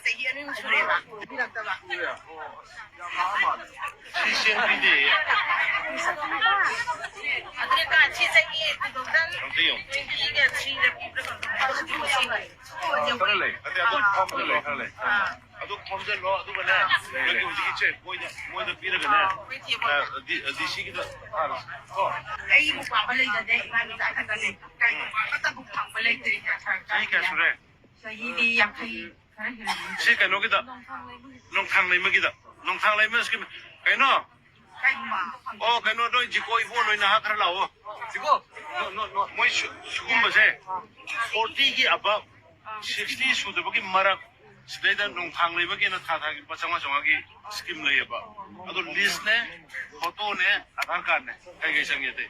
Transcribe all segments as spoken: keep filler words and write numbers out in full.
ꯆꯍꯤ ꯑꯅꯤꯃꯨꯛ ꯁꯨꯔꯦꯕ ꯄꯤꯔꯛꯇꯕ꯫ ꯁꯤ ꯁꯦꯝ ꯄꯤꯗꯦ꯫ ꯑꯗꯨꯅ ꯀꯥ ꯁꯤ ꯆꯍꯤ two thousand ꯑꯝꯇ ꯌꯦꯡꯉꯨ꯫ Twenty-ꯒ three-ꯗ ꯄꯤꯕ꯭ꯔꯥ ꯀꯩꯅꯣ ꯇꯧꯕꯗꯤ ꯃꯁꯤꯡ ꯂꯩ꯫ ꯈꯔ ꯂꯩ꯫ ꯑꯗꯩ ꯑꯗꯨ ꯐꯝꯗ ꯂꯩ, ꯈꯔ ꯂꯩ꯫ ꯑꯥ꯫ ꯑꯗꯨ ꯈꯣꯝꯖꯤꯜꯂꯣ, ꯑꯗꯨꯒꯅꯦ, ꯑꯥ꯫ ꯅꯪꯒꯤ ꯍꯧꯖꯤꯛꯀꯤ ꯆꯦ ꯃꯣꯏꯗ, ꯃꯣꯏꯗ ꯄꯤꯔꯒꯅꯦ꯫ ꯃꯣꯏ ꯆꯦ ꯃꯣꯏ ꯑꯥ, ꯗꯤ-, DC-ꯒꯤꯗ ꯊꯥꯔꯁꯤ꯫ ꯀꯣ? ꯑꯩꯕꯨ ꯄꯥꯝꯕ ꯂꯩꯖꯗꯦ, ꯏꯃꯥꯒꯤ ꯆꯥ ꯈꯛꯇꯅꯦ꯫ ꯀꯔꯤꯒꯨꯝꯕ ꯑꯃꯠꯇꯕꯨ ꯐꯪꯕ ꯂꯩꯇ꯭ꯔꯦ, ꯏꯆꯥ ꯁꯔꯀꯥꯔꯒꯤ꯫ ꯆꯍꯤ ꯀꯌꯥ ꯁꯨꯔꯦ? ꯆꯍꯤꯗꯤ ꯌꯥꯡꯈꯩ ꯈꯔ ꯍꯦꯜꯂꯝꯃꯅꯤ꯫ ꯁꯤ ꯀꯩꯅꯣꯒꯤꯗ, ꯅꯣꯡꯊꯥꯡ ꯂꯩꯃꯒꯤꯗ, ꯅꯣꯡꯊꯥꯡ ꯂꯩꯃ scheme꯫ ꯀꯩꯅꯣ? ꯀꯩꯒꯨꯝꯕ ꯑꯃ ꯐꯪꯕ꯫ ꯑꯣ, ꯀꯩꯅꯣ, ꯅꯣꯏ ꯖꯤꯀꯣ ꯏꯕꯣ, ꯅꯣꯏ ꯅꯍꯥ ꯈꯔ ꯂꯥꯛꯑꯣ꯫ ꯖꯤꯀꯣ? ꯅꯣ, ꯅꯣ, ꯅꯣ, ꯃꯣꯏ ꯁꯨ-, ꯁꯤꯒꯨꯝꯕꯁꯦ forty-ꯒꯤ above, sixty ꯁꯨꯗꯕꯒꯤ ꯃꯔꯛ, ꯁꯤꯗꯩꯗ ꯅꯣꯡꯊꯥꯡ ꯂꯩꯃꯒꯤꯅ ꯊꯥ ꯊꯥꯒꯤ ꯂꯨꯄꯥ ꯆꯥꯝꯃꯉꯥ ꯆꯥꯝꯃꯉꯥꯒꯤ scheme ꯂꯩꯌꯦꯕ꯫ ꯑꯗꯣ list-ꯅꯦ, photo-ꯅꯦ, Aadhaar card-ꯅꯦ꯫ ꯀꯩ ꯀꯩ ꯆꯪꯉꯦ ꯑꯇꯩ?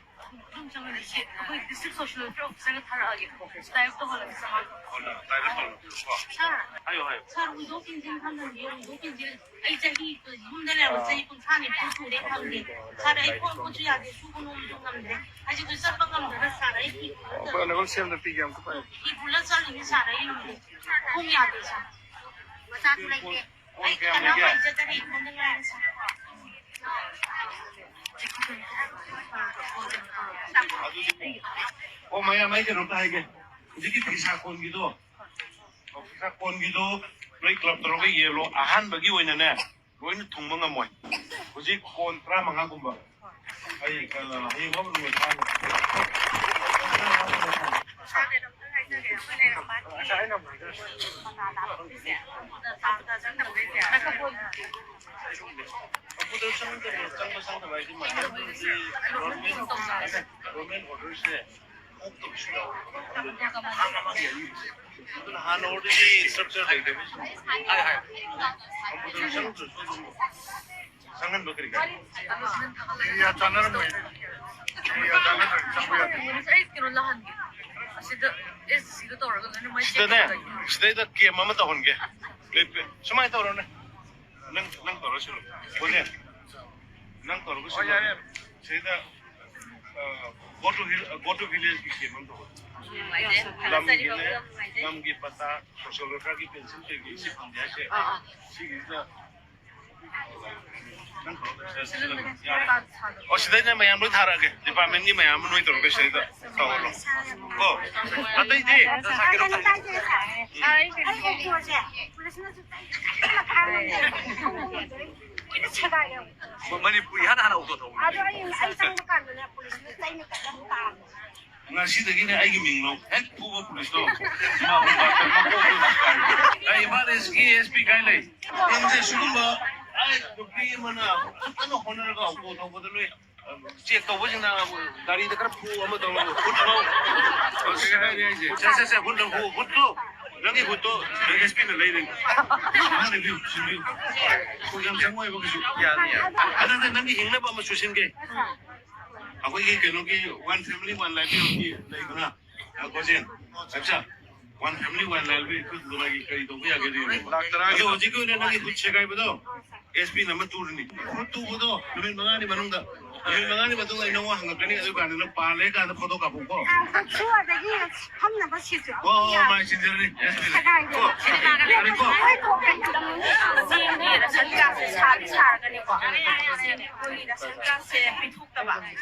ꯑꯗꯨꯝ ꯆꯪꯉꯦ꯫ ꯁꯤ ꯑꯩꯈꯣꯏ district social welfare officer-ꯗ ꯊꯥꯔꯛꯑꯒꯦ꯫ Type ꯇꯧꯍꯜꯂꯒꯦ ꯆꯪꯉꯛꯑꯒꯦ꯫ ꯍꯣꯏ, ꯍꯣꯏ, type ꯇꯧꯍꯜꯂꯣ꯫ ꯀꯣ? Sir, ꯍꯥꯏꯌꯣ, ꯍꯥꯏꯌꯣ꯫ Sir, ꯍꯨꯟꯗꯣꯛ ꯍꯨꯟꯖꯤꯟ ꯊꯝꯍꯟꯒꯦ, ꯍꯨꯟꯗꯣꯛ ꯍꯨꯟꯖꯤꯟ꯫ ꯑꯩ ꯆꯍꯤ ꯌꯨꯝꯗ ꯂꯩꯔꯕ ꯆꯍꯤ ꯀꯨꯟꯊ꯭ꯔꯥ ꯅꯤꯐꯨ ꯁꯨꯔꯦ ꯐꯪꯗꯦ꯫ Sir, ꯑꯩ ꯈꯣꯡ ꯈꯨꯠꯁꯨ ꯌꯥꯗꯦ, ꯁꯨꯕ ꯅꯣꯝꯕꯁꯨ ꯉꯝꯗ꯭ꯔꯦ꯫ ꯍꯧꯖꯤꯛ ꯆꯠꯄ ꯉꯝꯗ꯭ꯔꯒ sir, ꯑꯩ ꯐꯤ ꯄꯨꯔꯒ ꯍꯣꯏ, ꯅꯪ ꯁꯦꯝꯗ ꯄꯤꯒꯦ ꯑꯝꯇ ꯄꯥꯏꯌꯨ꯫ ꯐꯤ ꯄꯨꯔꯒ ꯆꯠꯂꯤꯅꯤ sir, ꯑꯩ ꯉꯝꯗꯦ꯫ ꯈꯣꯡ ꯌꯥꯗꯦ sir꯫ ꯃꯆꯥꯁꯨ ꯂꯩꯇꯦ꯫ ꯑꯩ ꯀꯅꯥꯝ ꯂꯩꯖꯗꯔꯦ, ꯏꯊꯟꯗ ꯉꯥꯏꯔꯦ sir꯫ ꯑꯗꯨꯗꯤ, ꯑꯣ, ꯃꯌꯥꯝ, ꯑꯩ ꯀꯩꯅꯣꯝꯇ ꯍꯥꯏꯒꯦ꯫ ꯍꯧꯖꯤꯛꯀꯤ ꯐꯤꯁꯥ ꯀꯣꯟꯒꯤꯗꯣ, ꯐꯤꯁꯥ ꯀꯣꯟꯒꯤꯗꯣ ꯅꯣꯏ club ꯇꯧꯔꯒ ꯌꯦꯜꯂꯣ꯫ ꯑꯍꯥꯟꯕꯒꯤ ꯑꯣꯏꯅꯅꯦ, ꯂꯣꯏꯅ ꯊꯨꯡꯕ ꯉꯝꯃꯣꯏ꯫ ꯍꯧꯖꯤꯛ ꯀꯣꯟ ꯇꯔꯥꯃꯉꯥꯒꯨꯝꯕ꯫ ꯑꯩ, ꯑ, ꯍꯌꯦꯡ ꯃꯥꯕꯨ ꯂꯣꯏ ꯊꯥꯔꯅꯤ꯫ ꯉꯁꯥꯏ ꯑꯩꯅ ꯑꯃꯨꯛ ꯍꯥꯏꯖꯔꯦ꯫ ꯃꯄꯨꯗ ꯆꯪꯗꯕ, ꯆꯪꯕ ꯆꯪꯗꯕ ꯍꯥꯏꯗꯤ ꯃꯇꯝꯗꯨꯗꯤ government, government order-ꯁꯦ ꯀꯣꯛꯇꯕꯁꯨ ꯌꯥꯎꯋꯦ꯫ ꯑꯗꯨꯅ ꯍꯥꯟꯅ already structure ꯂꯩꯇꯕꯁꯨ ꯃꯄꯨꯗ ꯆꯪꯗ꯭ꯔꯁꯨ ꯑꯗꯨꯝ ꯆꯪꯍꯟꯕ ꯀꯔꯤ ꯀꯥꯏ? Area ꯆꯥꯟꯅꯔꯝꯃꯣꯏ꯫ Area ꯆꯥꯟꯅꯗ꯭ꯔꯗꯤ ꯆꯪꯕ ꯌꯥꯗꯦ꯫ ꯑꯩ ꯀꯩꯅꯣ ꯂꯥꯛꯍꯟꯒꯦ꯫ ꯑꯁꯤꯗ SDC-ꯗ ꯇꯧꯔꯒ ꯂꯣꯏꯅ ꯃꯣꯏ check ꯁꯤꯗꯅꯦ, ꯇꯧꯔꯒ ꯁꯤꯗꯩꯗ camp ꯑꯃ ꯇꯧꯍꯟꯒꯦ꯫ ꯂꯦꯞꯄꯦ꯫ ꯁꯨꯃꯥꯏꯅ ꯇꯧꯔꯣꯅꯦ꯫ ꯅꯪ, ꯅꯪ ꯇꯧꯔꯁꯤꯔꯣ? ꯕꯣꯅꯦ, ꯅꯪ ꯇꯧꯔꯒ ꯁꯤꯜꯂꯣ꯫ ꯁꯤꯗꯩꯗ, ꯑ, go to hill, go to village-ꯀꯤ camp ꯑꯃ ꯇꯧꯍꯟꯒꯦ꯫ ꯂꯝꯒꯤꯅꯦ, ꯂꯝꯒꯤ ꯄꯇꯥ, ꯁꯣꯁꯤꯌꯦꯜ ꯋꯦꯜꯐꯤꯌꯔꯒꯤ ꯄꯦꯟꯁꯤꯜ ꯀꯩꯒꯤ ꯁꯤ ꯐꯪꯗꯦ ꯍꯥꯏꯁꯦ, ꯁꯤꯒꯤꯁꯤꯗ ꯅꯪ ꯑꯣ, ꯁꯤꯗꯩꯅ ꯃꯌꯥꯝ ꯂꯣꯏ ꯊꯥꯔꯛꯑꯒꯦ, ꯗꯤꯄꯥꯔꯠꯃꯦꯟꯒꯤ ꯃꯌꯥꯝ ꯑꯃ ꯅꯣꯏ ꯇꯧꯔꯒ ꯁꯤꯗꯩꯗ ꯇꯧꯍꯜꯂꯣ꯫ ꯀꯣ, ꯑꯇꯩꯗꯤ ꯃꯅꯤꯄꯨꯔꯤ ꯍꯥꯟꯅ ꯍꯥꯟꯅ ꯍꯧꯗꯣꯛ ꯊꯧꯕꯅꯦ꯫ ꯉꯁꯤꯗꯒꯤꯅꯦ ꯑꯩꯒꯤ ꯃꯤꯡ ꯂꯧ꯫ ꯍꯦꯛ ꯐꯨꯕ ꯄꯨꯂꯤꯁꯇꯣ, ꯏꯃꯥ ꯕꯕꯥ ꯃꯀꯣꯛꯇ ꯀꯥꯏ꯫ ꯑꯩ ꯏꯝꯐꯥꯜ ꯏꯁꯀꯤ ꯑꯦꯁ ꯄꯤ ꯀꯥꯏ ꯂꯩ? ꯅꯪꯁꯦ ꯁꯤꯒꯨꯝꯕ, ꯑꯩ ꯅꯨꯄꯤ ꯑꯃꯅ ꯀꯟꯅ ꯍꯣꯠꯅꯔꯒ ꯑꯣꯇꯣ ꯊꯧꯕꯗ ꯅꯣꯏ ꯆꯦꯛ ꯇꯧꯕꯁꯤꯡꯅ ꯒꯥꯔꯤꯗ ꯈꯔ ꯐꯨ ꯑꯃ ꯇꯧꯔꯒ ꯍꯨꯠ ꯂꯧ꯫ ꯁꯦ, ꯁꯦ, ꯁꯦ, ꯍꯨꯠ ꯂꯧ, ꯍꯨꯠ ꯂꯧ꯫ ꯅꯪꯒꯤ ꯍꯨꯠꯇꯣ ꯑꯦꯁ ꯄꯤꯅ ꯂꯩꯔꯅꯤ꯫ ꯃꯥꯅ ꯂꯩꯕꯤꯌꯨ, ꯁꯤꯟꯕꯤꯌꯨ꯫ ꯌꯥꯝ ꯆꯪꯉꯣꯏꯕ ꯀꯩꯁꯨ꯫ ꯌꯥꯅꯤ, ꯌꯥꯅꯤ꯫ ꯑꯗꯨꯗ ꯅꯪꯒꯤ ꯍꯤꯡꯅꯕ ꯑꯃꯁꯨ ꯁꯤꯟꯒꯦ꯫ ꯑꯩꯈꯣꯏꯒꯤ ꯀꯩꯅꯣꯒꯤ One Family One Livelihoodꯀꯤ ꯂꯩꯗꯅ, ꯑ, ꯒꯣꯖꯦꯟ, ꯑꯠꯆꯥ, One Family One Livelihoodꯀꯤ ꯀꯔꯤ ꯇꯧꯕ ꯌꯥꯒꯦ ꯌꯦꯡꯉꯣ꯫ ꯂꯥꯛ ꯇꯔꯥꯒꯤ ꯑꯗꯣ ꯍꯧꯖꯤꯛꯀꯤ ꯑꯣꯏꯅ ꯅꯪꯒꯤ ꯍꯨꯠ ꯁꯦꯒꯥꯏꯕꯗꯣ ꯑꯦꯁ ꯄꯤꯅ ꯑꯃ ꯇꯨꯔꯅꯤ꯫ ꯍꯨꯠ ꯇꯨꯕꯗꯣ ꯅꯨꯃꯤꯠ ꯃꯉꯥꯅꯤ ꯃꯅꯨꯡꯗ, ꯅꯨꯃꯤꯠ ꯃꯉꯥꯅꯤ ꯃꯇꯨꯡꯗ ꯑꯩ ꯅꯉꯣꯟ ꯍꯪꯉꯛꯀꯅꯤ, ꯑꯗꯨ ꯀꯥꯟꯗ ꯅꯪ ꯄꯥꯜꯂꯦ ꯀꯥꯟꯗ ꯐꯣꯇꯣ ꯀꯥꯞꯄꯛꯎꯀꯣ꯫ ꯍꯨꯠꯁꯨ ꯑꯗꯒꯤ ꯐꯝꯅꯕ ꯁꯤꯠꯁꯨ ꯍꯣꯏ, ꯍꯣꯏ, ꯍꯣꯏ, ꯃꯥꯏ ꯁꯤꯟꯖꯔꯅꯤ ꯑꯦꯁ ꯄꯤꯅ꯫ ꯁꯦꯒꯥꯏꯕ꯫ ꯀꯣ? ꯌꯥꯔꯦꯀꯣ? ꯆꯦꯡꯒꯤ ꯔꯦꯁꯟ ꯀꯥꯔꯗꯁꯦ ꯁꯥꯗꯤ ꯁꯥꯔꯒꯅꯦꯀꯣ, ꯑꯩꯈꯣꯏꯒꯤ ꯔꯦꯁꯟ ꯀꯥꯔꯗꯁꯦ ꯄꯤꯊꯣꯛꯇꯕ,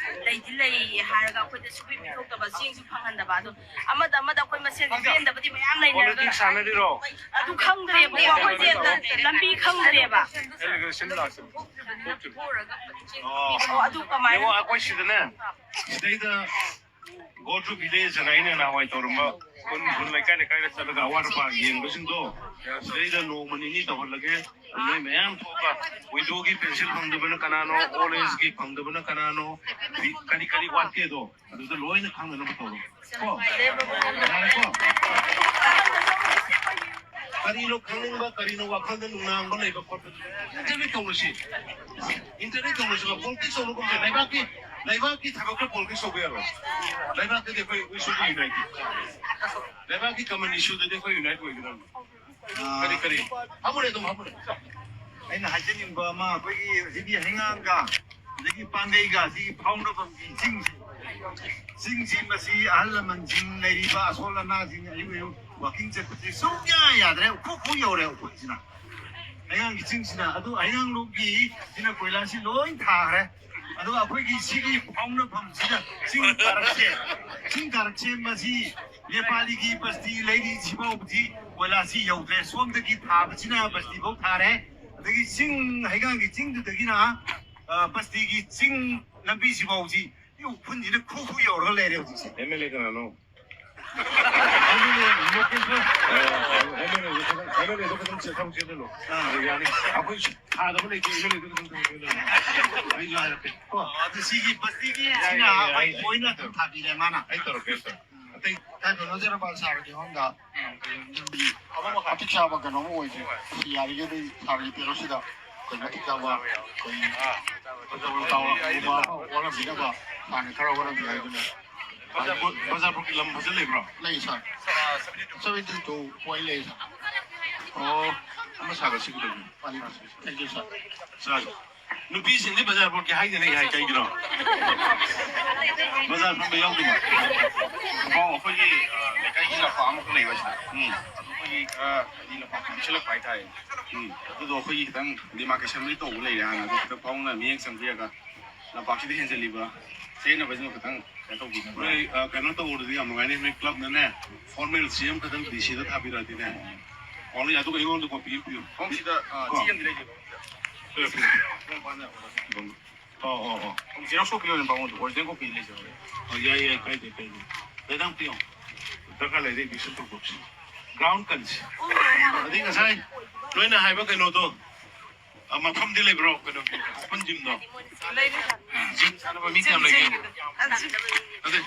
ꯂꯩꯗꯤ ꯂꯩ ꯍꯥꯏꯔꯒ ꯑꯩꯈꯣꯏꯗ ꯁꯨꯡꯄꯤ ꯄꯤꯊꯣꯛꯇꯕ, ꯆꯦꯡꯁꯨ ꯐꯪꯍꯟꯗꯕ, ꯑꯗꯣ ꯑꯃꯗ ꯑꯃꯗ ꯑꯩꯈꯣꯏ ꯃꯁꯦꯟ ꯄꯦꯟꯗꯕꯗꯤ ꯃꯌꯥꯝ ꯂꯩꯅꯔꯒ ꯄꯣꯂꯤꯇꯤꯛꯁ ꯁꯥꯟꯅꯔꯤꯔꯣ? ꯑꯗꯨ ꯈꯪꯗ꯭ꯔꯦꯕꯀꯣ, ꯑꯩꯈꯣꯏꯁꯦ ꯂꯝꯕꯤ ꯈꯪꯗ꯭ꯔꯦꯕ꯫ ꯑꯦꯂꯤꯒꯦꯁꯟ ꯂꯥꯛꯁꯤꯜꯂꯦ꯫ ꯑꯣ꯫ ꯑꯣ, ꯑꯗꯨ ꯀꯃꯥꯏꯅ? ꯌꯦꯡꯉꯣ, ꯑꯩꯈꯣꯏ ꯁꯤꯗꯅꯦ, ꯁꯤꯗꯩꯗ Go to village ꯍꯥꯏꯅ ꯅꯍꯥꯟꯋꯥꯏ ꯇꯧꯔꯝꯕ, ꯈꯨꯟ ꯈꯨꯟ ꯂꯩꯀꯥꯏ ꯂꯩꯀꯥꯏꯗ ꯆꯠꯂꯒ ꯑꯋꯥꯠ ꯑꯄꯥ ꯌꯦꯡꯕꯁꯤꯡꯗꯣ, ꯁꯤꯗꯩꯗ ꯅꯣꯡꯃ ꯅꯤꯅꯤ ꯇꯧꯍꯜꯂꯒꯦ꯫ ꯅꯣꯏ ꯃꯌꯥꯝ ꯊꯣꯛꯑꯒ ꯋꯤꯗꯣꯒꯤ ꯄꯦꯟꯁꯤꯜ ꯐꯪꯗꯕꯅ ꯀꯅꯥꯅꯣ, ꯑꯣꯜ ꯑꯦꯖꯒꯤ ꯐꯪꯗꯕꯅ ꯀꯅꯥꯅꯣ, ꯀꯔꯤ ꯀꯔꯤ ꯋꯥꯠꯀꯦꯗꯣ ꯑꯗꯨꯗ ꯂꯣꯏꯅ ꯈꯪꯅꯅꯕ ꯇꯧꯔꯣ꯫ ꯀꯣ? ꯌꯥꯔꯦꯀꯣ? ꯀꯔꯤꯅꯣ ꯈꯪꯅꯤꯡꯕ, ꯀꯔꯤꯅꯣ ꯋꯥꯈꯜꯗ ꯅꯨꯡꯅꯥꯡꯕ ꯂꯩꯕ ꯈꯣꯠꯄ, ꯏꯟꯇꯔꯅꯦꯠ ꯇꯧꯔꯁꯤ꯫ ꯏꯟꯇꯔꯅꯦꯠ ꯇꯧꯔꯁꯤ꯫ ꯄꯣꯂꯤꯇꯤꯛꯁ ꯇꯧꯔꯒꯨꯝꯁꯦ꯫ ꯂꯩꯕꯥꯛꯀꯤ, ꯂꯩꯕꯥꯛꯀꯤ ꯊꯕꯛꯇ ꯄꯣꯂꯤꯇꯤꯛꯁ ꯇꯧꯕ ꯌꯥꯔꯣꯏ꯫ ꯂꯩꯕꯥꯛꯇꯗꯤ ꯑꯩꯈꯣꯏ, we should be united꯫ ꯂꯩꯕꯥꯛꯀꯤ ꯀꯃꯟ ꯏꯁꯨꯗꯗꯤ ꯑꯩꯈꯣꯏ ꯌꯨꯅꯥꯏꯠ ꯑꯣꯏꯒꯗꯕꯅꯤ꯫ ꯀꯔꯤ, ꯀꯔꯤ? ꯍꯥꯞꯄꯨꯅꯦ, ꯑꯗꯨꯝ ꯍꯥꯞꯄꯨꯅꯦ꯫ ꯑꯩꯅ ꯍꯥꯏꯖꯅꯤꯡꯕ ꯑꯃ, ꯑꯩꯈꯣꯏꯒꯤ ꯍꯧꯖꯤꯛꯀꯤ ꯍꯩꯉꯥꯡꯒ ꯑꯗꯒꯤ ꯄꯥꯡꯒꯩꯒ ꯁꯤꯒꯤ ꯐꯥꯎꯅꯐꯝꯒꯤ ꯏꯁꯤꯡꯁꯦ ꯆꯤꯡꯁꯤ ꯃꯁꯤ ꯑꯍꯜ ꯂꯃꯟꯁꯤꯡ, ꯂꯩꯔꯤꯕ ꯑꯁꯣꯜ ꯑꯅꯥꯁꯤꯡ ꯑꯌꯨꯛ ꯑꯌꯨꯛ ꯋꯥꯀꯤꯡ ꯆꯠꯄꯁꯤ ꯁꯨꯡꯌꯥ ꯌꯥꯗ꯭ꯔꯦ꯫ ꯎꯐꯨ ꯎꯐꯨ ꯌꯧꯔꯦ ꯎꯐꯨꯟꯁꯤꯅ꯫ ꯍꯩꯉꯥꯡꯒꯤ ꯆꯤꯡꯁꯤꯅ꯫ ꯑꯗꯨ ꯍꯩꯉꯥꯡꯂꯣꯝꯒꯤ ꯁꯤꯅ ꯀꯣꯏꯂꯥꯁꯤ ꯂꯣꯏ ꯊꯥꯈ꯭ꯔꯦ꯫ ꯑꯗꯨꯒ ꯑꯩꯈꯣꯏꯒꯤ ꯁꯤꯒꯤ ꯐꯥꯎꯅꯐꯝꯁꯤꯗ ꯆꯤꯡ ꯀꯥꯔꯛꯁꯦ, ꯆꯤꯡ ꯀꯥꯔꯛꯁꯦ ꯃꯁꯤ ꯅꯦꯄꯥꯂꯤꯒꯤ ꯕꯁꯇꯤ ꯂꯩꯔꯤ ꯁꯤꯐꯥꯎꯕꯗꯤ ꯀꯣꯏꯂꯥꯁꯤ ꯌꯧꯗ꯭ꯔꯦ꯫ ꯁꯣꯝꯗꯒꯤ ꯊꯥꯕꯁꯤꯅ ꯕꯁꯇꯤꯐꯥꯎ ꯊꯥꯔꯦ꯫ ꯑꯗꯒꯤ ꯆꯤꯡ, ꯍꯩꯉꯥꯡꯒꯤ ꯆꯤꯡꯗꯨꯗꯒꯤꯅ, ꯑ, ꯕꯁꯇꯤꯒꯤ ꯆꯤꯡ ꯂꯝꯕꯤꯁꯤꯐꯥꯎꯁꯤ ꯎꯐꯨꯟꯁꯤꯅ ꯈꯨ ꯈꯨ ꯌꯧꯔꯒ ꯂꯩꯔꯦ ꯍꯧꯖꯤꯛꯁꯦ꯫ ꯑꯦꯝ ꯑꯦꯜ ꯑꯦ ꯀꯅꯥꯅꯣ? ꯑꯦꯝ ꯑꯦꯜ ꯑꯦ ꯂꯣꯀꯦꯜ ꯈꯔ꯫ ꯑꯦꯝ ꯑꯦꯜ ꯑꯦꯗꯨ ꯈꯤꯇꯪ, ꯑꯦꯝ ꯑꯦꯜ ꯑꯦꯗꯨ ꯈꯤꯇꯪ ꯆꯦ-, ꯊꯕꯛ ꯆꯦꯜꯍꯜꯂꯣ꯫ ꯑꯥ꯫ ꯑꯗꯨ ꯌꯥꯅꯤ꯫ ꯑꯩꯈꯣꯏ ꯊꯥꯗꯕ ꯂꯩꯇꯦ, ꯑꯦꯝ ꯑꯦꯜ ꯑꯦꯗꯨ ꯈꯤꯇꯪ ꯊꯕꯛ ꯆꯦꯜꯍꯜꯂꯣ꯫ ꯑꯩꯁꯨ ꯍꯥꯏꯔꯛꯀꯦ꯫ ꯀꯣ? ꯑꯗꯨ ꯁꯤꯒꯤ ꯕꯁꯇꯤꯒꯤ ꯌꯥꯏ, ꯁꯤꯅ ꯌꯥꯏ, ꯌꯥꯏ, ꯑꯩꯈꯣꯏ ꯑꯩ ꯂꯣꯏꯅ ꯑꯗꯨꯝ ꯊꯥꯕꯤꯔꯦ ꯃꯥꯅ꯫ ꯑꯩ ꯇꯧꯔꯛꯀꯦ, ꯁꯥꯔ꯫ ꯑꯇꯩ ꯇꯥꯏꯕꯪ ꯂꯧꯖꯔꯕ ꯁꯥꯔꯒꯤ ꯍꯣꯝꯗ ꯃꯇꯤꯛ ꯆꯥꯕ ꯀꯩꯅꯣ ꯑꯃ ꯑꯣꯏꯁꯦ꯫ ꯌꯥꯔꯤꯈꯩꯗꯤ ꯁꯥꯔꯒꯤ ꯄꯦꯔꯣꯠꯁꯤꯗ ꯑꯩꯈꯣꯏ ꯃꯇꯤꯛ ꯆꯥꯕ ꯑꯩꯈꯣꯏ ꯋꯥꯠꯂꯝꯕꯤꯅꯕ ꯁꯥꯔꯅ ꯈꯔ ꯍꯣꯠꯅꯕꯤꯌꯨ ꯍꯥꯏꯗꯨꯅ꯫ ꯕꯖꯥꯔ ꯕꯣꯠ-, ꯕꯖꯥꯔ ꯕꯣꯠꯀꯤ ꯂꯝ ꯐꯖꯅ ꯂꯩꯕ꯭ꯔꯣ? ꯂꯩ, ꯁꯥꯔ꯫ ꯁꯕꯦꯟꯇꯤ ꯇꯨ ꯄꯣꯏꯟ ꯂꯩ, ꯁꯥꯔ꯫ ꯑꯣ, ꯑꯃ ꯁꯥꯒꯠꯁꯤ ꯀꯩꯗꯧꯒꯦ? ꯃꯥꯅꯤ, ꯃꯥꯅꯤ, ꯁꯥꯔ꯫ ꯊꯦꯡꯛ ꯌꯨ, ꯁꯥꯔ꯫ ꯁꯥꯔ, ꯅꯨꯄꯤꯁꯤꯡꯗꯤ ꯕꯖꯥꯔ ꯕꯣꯠꯀꯤ ꯍꯥꯏꯗꯅ ꯍꯥꯏ, ꯀꯩꯒꯤꯅꯣ? ꯕꯖꯥꯔ ꯐꯝꯕ ꯌꯥꯎꯗꯕ? ꯑꯣ, ꯑꯩꯈꯣꯏꯒꯤ, ꯑ, ꯂꯩꯀꯥꯏꯒꯤ ꯂꯝꯄꯥꯛ ꯑꯃꯈꯛ ꯂꯩꯕ, ꯁꯥꯔ꯫ ꯎꯝ꯫ ꯑꯗꯨ ꯑꯩꯈꯣꯏꯒꯤ ꯈꯔ ꯍꯥꯏꯗꯤ ꯂꯝꯄꯥꯛ ꯄꯤꯛꯁꯜꯂꯛꯄ ꯍꯥꯏꯇꯥꯔꯦ꯫ ꯎꯝ꯫ ꯑꯗꯨꯗꯣ ꯑꯩꯈꯣꯏꯒꯤ ꯈꯤꯇꯪ ꯗꯤꯃꯥꯔꯀꯦꯁꯟ ꯂꯣꯏ ꯇꯧꯕ ꯂꯩꯔꯦ ꯍꯥꯟꯅ, ꯑꯗꯨ ꯈꯤꯇꯪ ꯐꯥꯎꯅ ꯃꯤꯠꯌꯦꯡ ꯆꯪꯕꯤꯔꯒ ꯂꯝꯄꯥꯛꯁꯤꯗ ꯍꯦꯟꯖꯜꯂꯤꯕ ꯆꯌꯦꯠꯅꯕꯁꯤꯡꯗꯣ ꯈꯤꯇꯪ ꯀꯩꯅꯣ ꯇꯧꯕꯤꯅꯕ꯫ ꯅꯣꯏ, ꯑ, ꯀꯩꯅꯣ ꯇꯧꯕꯗꯗꯤ ꯌꯥꯝ ꯅꯨꯡꯉꯥꯏꯅꯤ, ꯅꯣꯏ ꯀ꯭ꯂꯕꯅꯅꯦ, ꯐꯣꯔꯃꯦꯜ ꯆꯦ ꯑꯃꯈꯛꯇꯪ ꯗꯤ ꯁꯤꯗ ꯊꯥꯕꯤꯔꯛꯑꯗꯤꯅꯦ꯫ ꯑꯣꯟꯂꯤ ꯑꯗꯨꯒ ꯑꯩꯉꯣꯟꯗ ꯀꯣꯄꯤ ꯑꯃ ꯄꯤꯌꯨ꯫ ꯁꯣꯝꯁꯤꯗ, ꯑ, ꯀꯣ? ꯆꯦ ꯑꯃꯗꯤ ꯂꯩꯖꯕ꯫ ꯄꯤꯌꯨ, ꯄꯤꯌꯨ꯫ ꯁꯣꯝ ꯃꯄꯥꯟꯗ꯫ ꯑꯣ, ꯑꯣ, ꯑꯣ꯫ ꯖꯦꯔꯣꯛꯁ ꯀꯣꯄꯤ ꯑꯣꯏꯅ ꯄꯥꯝꯃꯣ, ꯑꯣꯔꯤꯖꯤꯅꯦꯜ ꯀꯣꯄꯤ ꯂꯩꯖꯕ꯫ ꯑꯣ, ꯌꯥꯏ, ꯌꯥꯏ, ꯀꯥꯏꯗꯦ, ꯀꯥꯏꯗꯦ꯫ ꯃꯦꯗꯥꯝ ꯄꯤꯌꯣ꯫ ꯗꯔꯀꯥꯔ ꯂꯩꯔꯗꯤ ꯑꯦꯗꯃꯤꯁꯟ ꯇꯧꯊꯣꯛꯁꯤ꯫ ꯒ꯭ꯔꯥꯎꯟ ꯀꯟꯁꯤ꯫ ꯑꯗꯩ ꯉꯁꯥꯏ ꯅꯣꯏꯅ ꯍꯥꯏꯕ ꯀꯩꯅꯣꯗꯣ, ꯑ, ꯃꯐꯝꯗꯤ ꯂꯩꯕ꯭ꯔꯣ? ꯀꯩꯅꯣꯒꯤ ꯑꯣꯄꯟ ꯖꯤꯝꯗꯣ? ꯖꯤꯝ ꯁꯥꯟꯅꯕ ꯃꯤ ꯀꯌꯥꯝ ꯂꯩꯒꯦ? ꯑꯗꯩ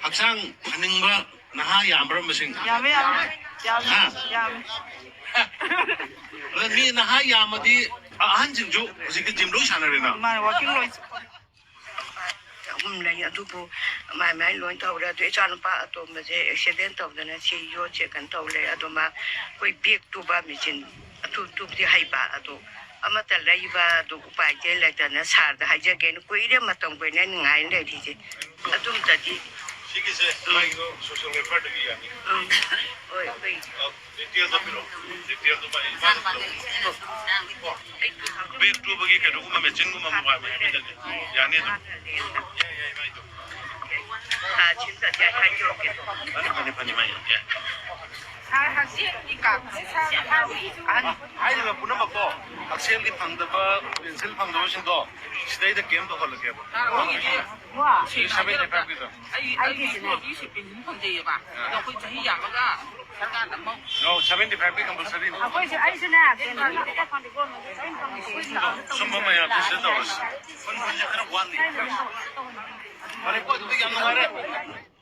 ꯍꯛꯆꯥꯡ ꯐꯅꯤꯡꯕ ꯅꯍꯥ ꯌꯥꯝꯕ꯭ꯔꯥ ꯃꯁꯤꯡ? ꯌꯥꯝꯃꯦ, ꯌꯥꯝꯃꯦ, ꯌꯥꯝꯃꯦ, ꯍꯥ? ꯌꯥꯝꯃꯦ꯫ ꯑꯗ ꯃꯤ ꯅꯍꯥ ꯌꯥꯝꯃꯗꯤ ꯑꯍꯟꯁꯤꯡꯁꯨ ꯍꯧꯖꯤꯛꯇꯤ ꯖꯤꯝ ꯂꯣꯏ ꯁꯥꯟꯅꯔꯦꯅ꯫ ꯃꯥꯅꯦ, ꯋꯥꯀꯤꯡ ꯂꯣꯏ꯫ ꯑꯍꯨꯝ ꯂꯩ, ꯑꯗꯨꯕꯨ ꯃꯥꯏ ꯃꯥꯏ ꯂꯣꯏ ꯇꯧꯔꯦ꯫ ꯑꯗꯨ ꯏꯆꯥ ꯅꯨꯄꯥ ꯑꯇꯣꯝꯕꯁꯦ ꯑꯦꯛꯁꯤꯗꯦꯟ ꯇꯧꯗꯅ ꯁꯤ ꯌꯣꯠꯁꯦ ꯀꯩꯅꯣ ꯇꯧ ꯂꯩ꯫ ꯑꯗꯣ ꯃꯥ ꯑꯩꯈꯣꯏ ꯕꯦꯛ ꯇꯨꯕ ꯃꯦꯆꯤꯟ ꯑꯇꯨ ꯇꯨꯕꯗꯤ ꯍꯩꯕ, ꯑꯗꯣ ꯑꯃꯠꯇ ꯂꯩꯕ ꯑꯗꯨ ꯎꯄꯥꯏꯁꯦ ꯂꯩꯇꯅ ꯁꯥꯔꯗ ꯍꯥꯏꯖꯒꯦꯅ ꯀꯨꯏꯔꯦ, ꯃꯇꯝ ꯀꯨꯏꯅ ꯉꯥꯏꯅ ꯂꯩꯔꯤꯁꯦ꯫ ꯑꯗꯨꯝꯇꯗꯤ ꯁꯤꯒꯤꯁꯦ ꯃꯥꯒꯤꯗꯣ ꯁꯣꯁꯤꯌꯦꯜ ꯋꯦꯜꯐꯤꯌꯔꯗꯒꯤ ꯌꯥꯅꯤ꯫ ꯎꯝ꯫ ꯍꯣꯏ, ꯍꯣꯏ꯫ ꯑ, ꯗꯤꯇꯦꯜꯗꯣ ꯄꯤꯔꯛꯑꯣ꯫ ꯗꯤꯇꯦꯜꯗꯣ ꯃꯥꯒꯤ ꯕꯦꯛ ꯇꯨꯕꯒꯤ ꯀꯩꯅꯣꯒꯨꯝꯕ, ꯃꯦꯆꯤꯟꯒꯨꯝꯕ ꯑꯃ ꯄꯥꯝꯃꯦ ꯍꯥꯏꯕꯗꯗꯤ ꯌꯥꯅꯤ ꯑꯗꯨꯝ꯫ ꯌꯥꯏ, ꯌꯥꯏ, ꯃꯥꯏꯗꯣ꯫ ꯊꯥ ꯁꯤꯟꯗꯗꯤ ꯑꯩ ꯍꯥꯏꯖꯔꯛꯀꯦ꯫ ꯐꯅꯤ, ꯐꯅꯤ, ꯐꯅꯤ, ꯃꯥꯏ, ꯌꯥꯏ꯫ ꯁꯥꯔ, ꯍꯛꯁꯦꯜꯒꯤ ꯀꯥꯔꯗꯁꯦ ꯁꯥꯔ ꯍꯥꯏꯕꯗꯤ ꯑꯍꯟ ꯍꯥꯏꯔꯤꯕ ꯄꯨꯝꯅꯃꯛꯇꯣ ꯍꯛꯁꯦꯜꯒꯤ ꯐꯪꯗꯕ, ꯄꯦꯟꯁꯤꯜ ꯐꯪꯗꯕꯁꯤꯡꯗꯣ ꯁꯤꯗꯩꯗ ꯀꯦꯝ ꯇꯧꯍꯜꯂꯒꯦꯕ꯫ ꯁꯥꯔ, ꯑꯩꯈꯣꯏꯒꯤꯗꯤ ꯁꯦꯚꯦꯟꯇꯤ ꯐꯥꯏꯚꯀꯤꯗꯣ꯫ ꯑꯩ, ꯑꯩꯒꯤꯁꯨ ꯄꯦꯟꯁꯤꯜ ꯐꯪꯖꯩꯌꯦꯕ꯫ ꯑꯗꯣ ꯑꯩꯈꯣꯏ ꯆꯍꯤ ꯌꯥꯝꯃꯒ ꯁꯔꯀꯥꯔꯅ ꯑꯃꯨꯛ ꯅꯣ, ꯁꯦꯚꯦꯟꯇꯤ ꯐꯥꯏꯚꯀꯤ ꯀꯝꯄꯜꯁꯔꯤ꯫ ꯑꯩꯈꯣꯏꯁꯨ, ꯑꯩꯁꯨꯅꯦ, ꯄꯦꯟꯁꯤꯜ ꯁꯨꯝꯕ ꯃꯌꯥꯝ ꯐꯦꯁꯤꯜ ꯇꯧꯔꯁꯤ꯫ ꯐꯟ, ꯐꯟꯁꯦ ꯈꯔ ꯋꯥꯠꯂꯤ꯫ ꯐꯔꯦꯀꯣ, ꯑꯗꯨꯗꯤ ꯌꯥꯝ ꯅꯨꯡꯉꯥꯏꯔꯦ꯫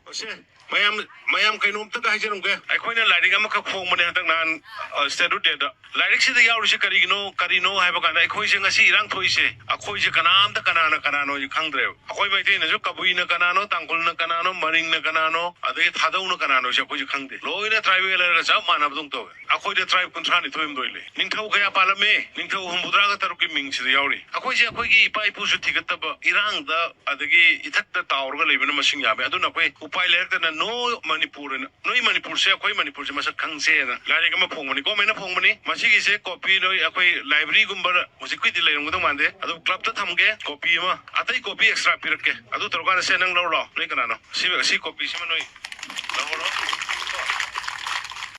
ꯑꯁꯦ, ꯃꯌꯥꯝ, ꯃꯌꯥꯝ ꯀꯩꯅꯣꯝꯇꯒ ꯍꯥꯏꯖꯔꯝꯒꯦ꯫ ꯑꯩꯈꯣꯏꯅ ꯂꯥꯏꯔꯤꯛ ꯑꯃꯈꯛ ꯐꯣꯡꯕꯅꯦ ꯍꯟꯗꯛ ꯅꯍꯥꯟ, ꯑ, ꯁ꯭ꯇꯦꯇ꯭ꯌꯨꯠ ꯗꯦꯗ꯫ ꯂꯥꯏꯔꯤꯛꯁꯤꯗ ꯌꯥꯎꯔꯤꯁꯤ ꯀꯔꯤꯒꯤꯅꯣ, ꯀꯔꯤꯅꯣ ꯍꯥꯏꯕ ꯀꯥꯟꯗ ꯑꯩꯈꯣꯏꯁꯦ ꯉꯁꯤ ꯏꯔꯥꯡ ꯊꯣꯛꯏꯁꯦ, ꯑꯩꯈꯣꯏꯁꯦ ꯀꯅꯥꯝꯇ ꯀꯅꯥꯅ ꯀꯅꯥꯅꯣ ꯈꯪꯗ꯭ꯔꯦꯕ꯫ ꯑꯩꯈꯣꯏ ꯃꯩꯇꯩꯅꯁꯨ ꯀꯕꯨꯏꯅ ꯀꯅꯥꯅꯣ, ꯇꯥꯡꯈꯨꯜꯅ ꯀꯅꯥꯅꯣ, ꯃꯔꯤꯡꯅ ꯀꯅꯥꯅꯣ, ꯑꯗꯒꯤ ꯊꯥꯗꯧꯅ ꯀꯅꯥꯅꯣꯁꯦ ꯑꯩꯈꯣꯏꯁꯦ ꯈꯪꯗꯦ꯫ ꯂꯣꯏꯅ ꯇ꯭ꯔꯥꯏꯕꯦꯜ ꯍꯥꯏꯔꯒ ꯆꯞ ꯃꯥꯟꯅꯕꯗꯧ ꯇꯧꯋꯦ꯫ ꯑꯩꯈꯣꯏꯗ ꯇ꯭ꯔꯥꯏꯕ ꯀꯨꯟꯊ꯭ꯔꯥ ꯅꯤꯊꯣꯏ ꯑꯃ ꯂꯣꯏ ꯂꯩ꯫ ꯅꯤꯡꯊꯧ ꯀꯌꯥ ꯄꯥꯜꯂꯝꯃꯤ? ꯅꯤꯡꯊꯧ ꯍꯨꯝꯐꯨꯇꯔꯥꯒ ꯇꯔꯨꯛꯀꯤ ꯃꯤꯡꯁꯤꯗ ꯌꯥꯎꯔꯤ꯫ ꯑꯩꯈꯣꯏꯁꯦ ꯑꯩꯈꯣꯏꯒꯤ ꯏꯄꯥ ꯏꯄꯨꯁꯨ ꯊꯤꯒꯠꯇꯕ, ꯏꯔꯥꯡꯗ ꯑꯗꯒꯤ ꯏꯊꯛꯇ ꯇꯥꯎꯔꯒ ꯂꯩꯕꯅ ꯃꯁꯤꯡ ꯌꯥꯝꯃꯦ꯫ ꯑꯗꯨꯅ ꯑꯩꯈꯣꯏ ꯎꯄꯥꯏ ꯂꯩꯔꯛꯇꯅ ꯅꯣ ꯃꯅꯤꯄꯨꯔ ꯑꯅ, ꯅꯣꯏ ꯃꯅꯤꯄꯨꯔꯁꯦ ꯑꯩꯈꯣꯏ ꯃꯅꯤꯄꯨꯔꯁꯦ ꯃꯁꯛ ꯈꯪꯁꯦꯅ ꯂꯥꯏꯔꯤꯛ ꯑꯃ ꯐꯣꯡꯕꯅꯤ, ꯒꯣꯔꯃꯦꯟꯅ ꯐꯣꯡꯕꯅꯤ꯫ ꯃꯁꯤꯒꯤꯁꯦ ꯀꯣꯄꯤ ꯅꯣꯏ ꯑꯩꯈꯣꯏ ꯂꯥꯏꯕ꯭ꯔꯦꯔꯤꯒꯨꯝꯕꯗ ꯍꯧꯖꯤꯛꯀꯤꯗꯤ ꯂꯩꯔꯝꯒꯗꯧ ꯃꯥꯟꯗꯦ, ꯑꯗꯨ ꯀ꯭ꯂꯕꯇ ꯊꯝꯒꯦ꯫ ꯀꯣꯄꯤ ꯑꯃ, ꯑꯇꯩ ꯀꯣꯄꯤ ꯑꯦꯛꯁꯇ꯭ꯔꯥ ꯄꯤꯔꯛꯀꯦ꯫ ꯑꯗꯨ ꯇꯧꯔꯀꯥꯟꯗ ꯁꯦ ꯅꯪ ꯂꯧꯔꯣ ꯂꯥꯎ, ꯅꯣꯏ ꯀꯅꯥꯅꯣ? ꯁꯤ, ꯁꯤ ꯀꯣꯄꯤꯁꯤꯃ ꯅꯣꯏ ꯂꯧꯍꯧꯔꯣ꯫